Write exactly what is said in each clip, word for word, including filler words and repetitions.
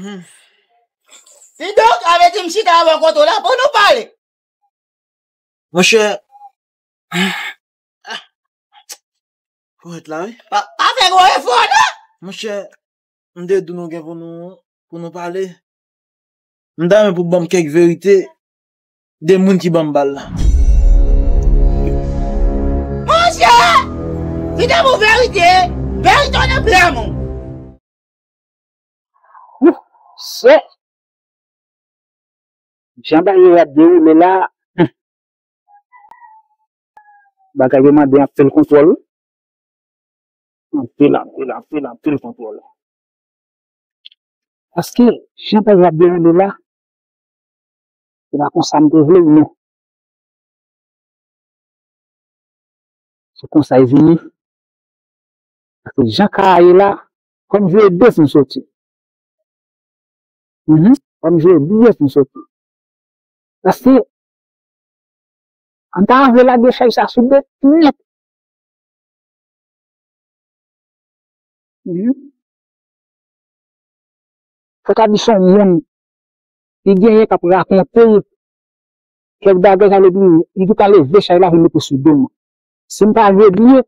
Hmm. Kidonk, sa vle di m chita avè w kote w la pou nou pale. Monchè, fò ret la, wi. Pa, pa fè gwo efò, non. Monchè, m te di w nou gen pou nou, pou nou pale. M ta renmen pou w ban m kèk verite de moun ki ban m bal la. Monchè! Si te pou verite, verite w nan pla moun. Wouh! Sè! Jan bagay yo ap dewoule la, hmm, bagay yo mande anpil kontwòl. Anpil, anpil, anpil, anpil kontwòl. Paske, jan bagay yo ap dewoule la, se pa konsa m te vle l, non. Se konsa l vini. Paske jan ka a ye la, fò m jwe de pou m soti. Mhm. Fò m jwe de pou m soti. Paske, an ta vle lage chay sa sou do nèt. Mhm. Fò ta di se yon moun ki genyen k ap rakonte l kèk bagay, sa vle di, li gentan leve chay la vin mete sou do mwen. Si m pa vle byen,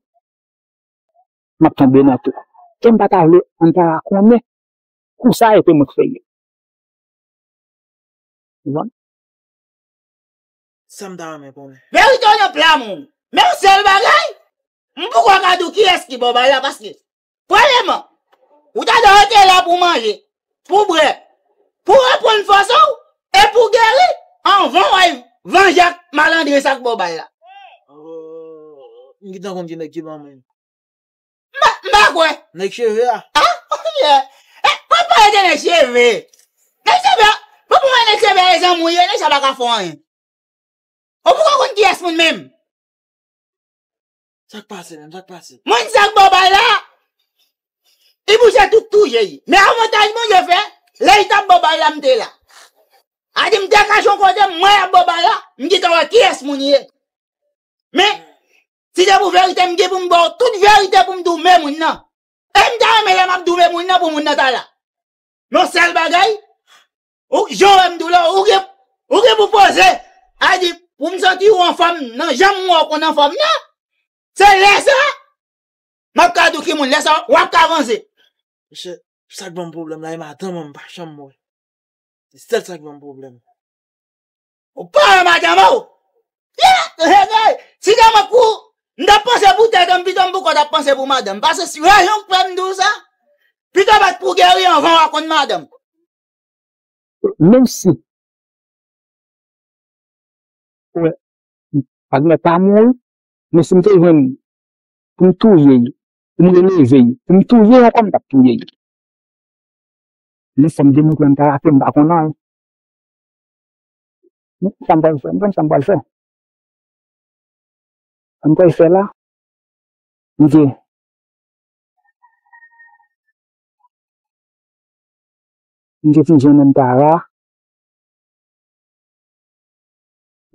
m ap tonbe nan tou. Ke m pa ta vle, an ta konnen kou sa e ke mwen k fè l. Ou konprann? Sa m ta renmen konnen. Verite w nan pla moun. Men yon sèl bagay, m poko ka di w kiyès ki ba w bal la, paske, premyèman, ou ta dwe rete la pou w manje, pou w bwè, pou w reprann fòs ou, e pou w geri, anvan w al vanje ak malandren sa k ba w bal la. Oh, m gentan konn ki nèg ki ban mwen. M pa, m pa kwè. Nèg cheve a. Ah, yeah. Eh, pa pale de nèg cheve. Nèg cheve a, pa pou mwen nèg cheve a e zanmi w ye, nèg sa pa ka fè w anyen. Ou poko konn kiyès moun menm. Sa k pase menm, sa k pase? Moun sa k ba w bal la, li bouje tout touye l. Men avantaj Bondye fè, lè li t ap ba w bal la, m te la. A di m te kache yon kote, m wè y ap ba w bal la, m gentan wè kiyès moun ye. Men, si se pou verite, m gen pou m ba w tout verite pou m di w men moun nan. E m ta renmen lè m ap di w men moun nan pou moun nan ta la. Men yon sèl bagay, ou, jan w wè m di w la, ou gen, ou gen pou poze. A di, pou m santi w anfòm nan jan m wè w konn anfòm nan, se lè sa, m ap ka di w ki moun, lè sa, w ap ka vanse. Mesye, sa k ban m pwoblèm la, e madanm an m pa janm wè. Se sèl sa k ban m pwoblèm. Ou pa wè madanm ou? Yeah! Hey, hey! Si se mwen pou, m t ap panse pou tèt an, pito m poko t ap panse pou madanm. Paske si rezon k fè m di w sa, pito bat pou geri anvan w a konn madanm. Menm si, wè, Wagner pa mouri, men si m te jwenn pou m touye l, pou m releve l, pou m touye l ankò, m t ap touye l. Men fò m demontre m pa rape, m pa konn anyen. Sa m pral fè, m konn sa m pral fè. Sa m pral fè la, m te, m te fin jwenn nonm ta a,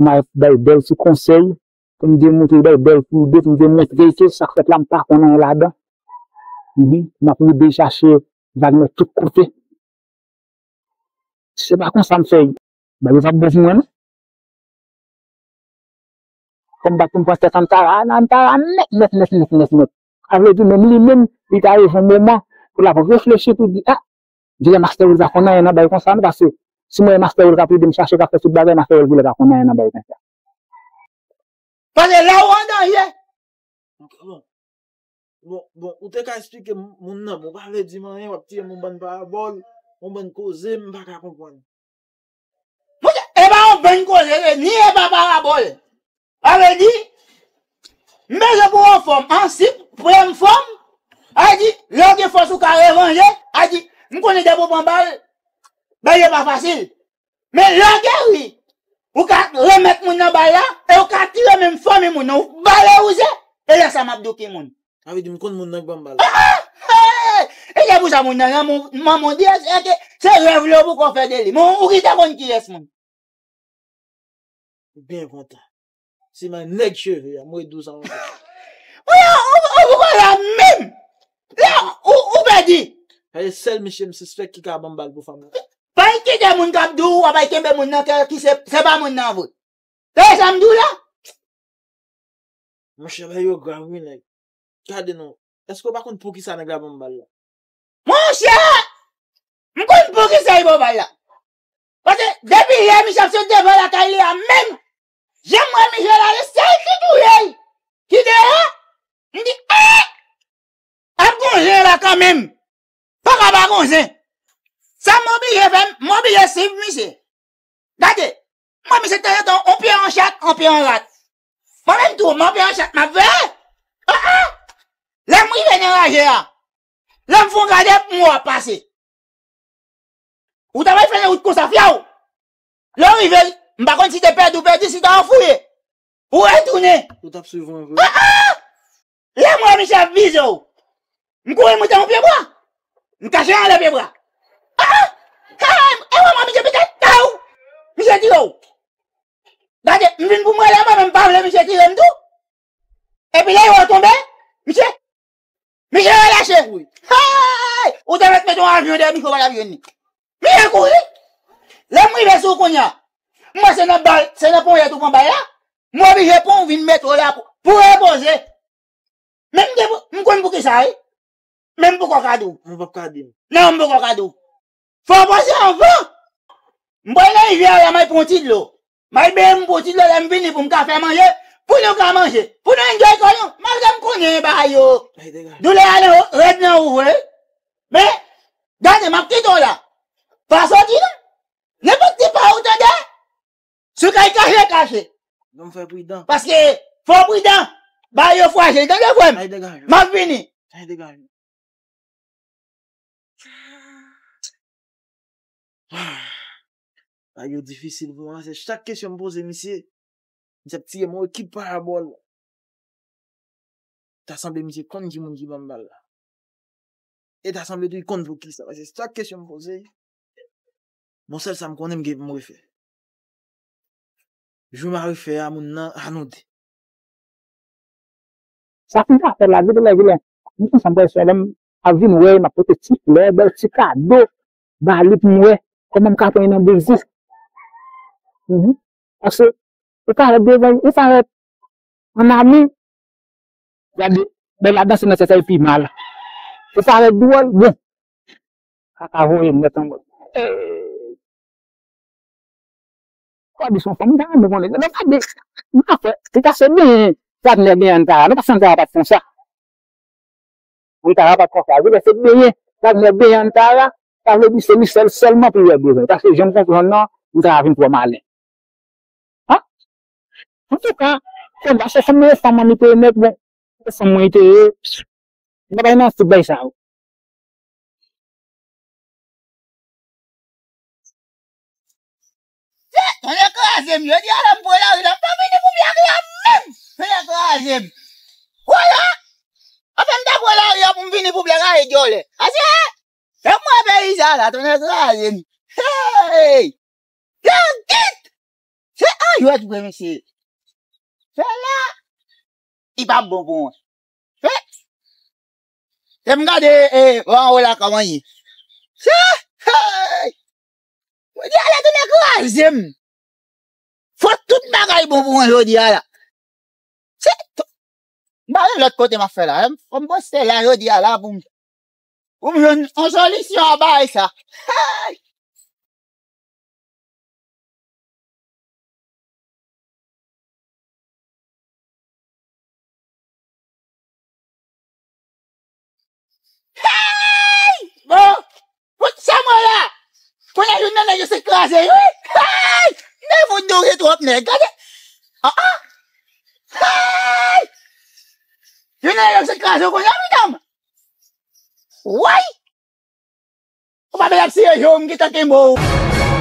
m al bay bèl ti konsèy, pou m demontre, bay bèl ti ide, pou m demontre ke sa k fèt la, m pa konn anyen ladan. Mhm. M ap rode chache Wagner tout kote. Se pa konsa m fè. Bagay yo p ap bon pou mwen, non. Fò m bat pou m pran tèt Antara, Antara nèt, nèt, nèt, nèt, nèt, nèt. Sa vle di, menm li menm, li ta rive yon moman pou l ap reflechi pou di, ah, genlè Master Will pa konn anyen nan bagay konsa, non, paske si mwen Master Will k ap ede m chache, k ap fè tout bagay, Master Will genlè pa konn anyen nan bagay konsa. Paske la ou an danje. Bon, bon, bon, ou te ka eksplike m, moun nan, bon, pa vle di m anyen, w ap tire m yon bann parabòl, yon bann koze, m pa ka konprann. Monchè, e pa yon bann koze, e ni e pa parabòl. Sa vle di, m bezwen pou w anfòm, an, si w pran m fòm, sa vle di, lè w gen fòs ou ka revanje, sa vle di, m konnen depi w pran bal, bagay yo pa fasil. Men lè w geri, ou ka remèt moun nan bal la, e ou ka tire menm fanmi moun nan, ou bale wouze, e lè sa m ap di w ki moun. Sa vle di m konn moun nan k ban m bal la. Ah! Hey! E se pou sa moun nan, nan moun, manman w di, se, se, se rèv li w poko fè de li. Men ou kite konn kiyès moun. Ou byen kontan. Se mwen nèg cheve a, mwen dous an. Ou, ou, ou, ou poko la menm. La, ou, ou pèdi. Sa se sèl misye m sispèk ki ka ban m bal pou fanm nan. Pa kite moun k ap di w w ap al kenbe moun nan kè ki se, se pa moun nan vre. Tande sa m di w la? Monchè, bagay yo grav wi nèg. Gade non. Èske w pa konn poukisa nèg la ban m bal la? Monchè! M konn poukisa li ban w bal la. Paske depi yè misye ap sot devan lakay li a menm, jan m wè misye la, se sèl ki touye l ki deyò. M di, eh! Ap gon zen la kanmenm. Pa ka pa gon zen. Sa m oblije fè, m oblije swiv misye. Gade, mwen misye tanzantan, on pye an chat, on pye an rat. Mwen menm tou, mwen pye an chat, m ap veye. Ah, ah! Lè m rive nan raje a, lè m fè yon gade, m wè w ap pase. Ou ta pral fè yon wout konsa, fyaw. Lè w rive, m pa konn si te pèdi ou pèdi, si ta w fouye. Ou retounen. Ou t ap swiv mwen vre. Ah, ah! Lè m wè misye ap vize w, m kouri monte yon pye bwa. M kache anlè pye bwa. Ah, ah! Ah, e wè mwen misye pitit taw. Misye tire w. Gade, m vin pou m rele mwen, men m pa vle misye tire m tou. Epi lè yo tonbe, misye, misye relache. Hey! Ou te mèt mete yon avyon dèyè mikwo, pa t ap jwenn li. Misye kouri. Lè m rive sou w kounye a, m wè se nan bal, se nan ponyèt ou pran bal la. M oblije pran w vin mete w la pou, pou repoze. Men m te, m konn poukisa wi. Men m poko ka di w. Ou p ap ka di m. Non, m poko ka di w. Fò w panse anvan. M pral nan rivyè a la, m al pran ti dlo. M al benyen m pran ti dlo, lè m vini pou m ka fè manje, pou nou ka manje, pou nou enjoy kò nou. Malgre m konnen bagay yo, doulè a nan, rèd nan ou vre. Men, gade, m ap kite w la. Pa soti non. Nenpòt ti pa ou tande. Si w kay kache, kache. Non, fè pridan. Paske fò w pridan. Bagay yo frajil, tande frè m. Ay degaje. M ap vini. Ay degaje. Bagay yo difisil pou mwen. Se chak kesyon m poze misye, misye ap tire m yon ekip parabòl. Ta sanble misye konn ki moun ki ban m bal la. E ta sanble tou li konn poukisa. Paske se sa kesyon m poze. Bon, sèl sa m konnen m gen pou m refè. Jou m a refè a, moun nan, a nou de. Sa fin ka fè la, vilè, vilè. M konsa m prèske lè m ap vin wè, m ap pote ti flè, bèl ti kado, ba li pou m wè kòman m ka pran nan bouzou. Mhm. Paske, ou parèt devan, ou parèt an ami. Gade, bèl la danse nan tèt epi mal. Ou parèt dwòl, bon. Sa ka voye m nèt anmòd. Eh. Gade son fanm, m ta renmen konnen. Non, gade, m pa fè, se ta se benyen, Wagner benyen Antara. Non, paske Antara pa t konsa. Antara pa t konsa. Vre, se benyen, Wagner benyen Antara. Sa vle di se li sèl, sèlman pou l wè bezwen. Paske jan m konprann nan, Antara vin twò malen. Ha? Antouka, konn pa se fanm nan, fanm an li te nèt, bon, se fanm mwen te ye, m pa bay nan tout bay sa yo. Tonnè kraze m, jodi a la m pran lari la, m pa vini pou blak la menm. Tonnè kraze m. Wala! Anfen, m ta pran lari a pou m vini pou blak la, e djòlè. Ase, fè m wè peyi sa la, tonnè kraze m. Hey! Yo, git! Se an jwèt vre, mesye. Fè la, li pa bon pou mwen. Fè, se m gade, e, van ou la kòman ye. Se, hey! Jodi a la tonnè kraze m. Fò tout bagay bon pou mwen jodi a la. Se, m pa gen lòt kote m ap fè la. Fò m poste la jodi a la pou m, pou m jwenn yon solisyon a bagay sa. Hey! Hey! Bon, bon, sa mwen la. Kounye a youn nan nèg yo se kraze, wi. Hey! Nèg ou doure twòp nèg. Gade. Ah, ah. Hey! Youn nan nèg yo se kraze kounye a, medam. Woy! Ou pa bezwen ap siye je w, m gentan kenbe w.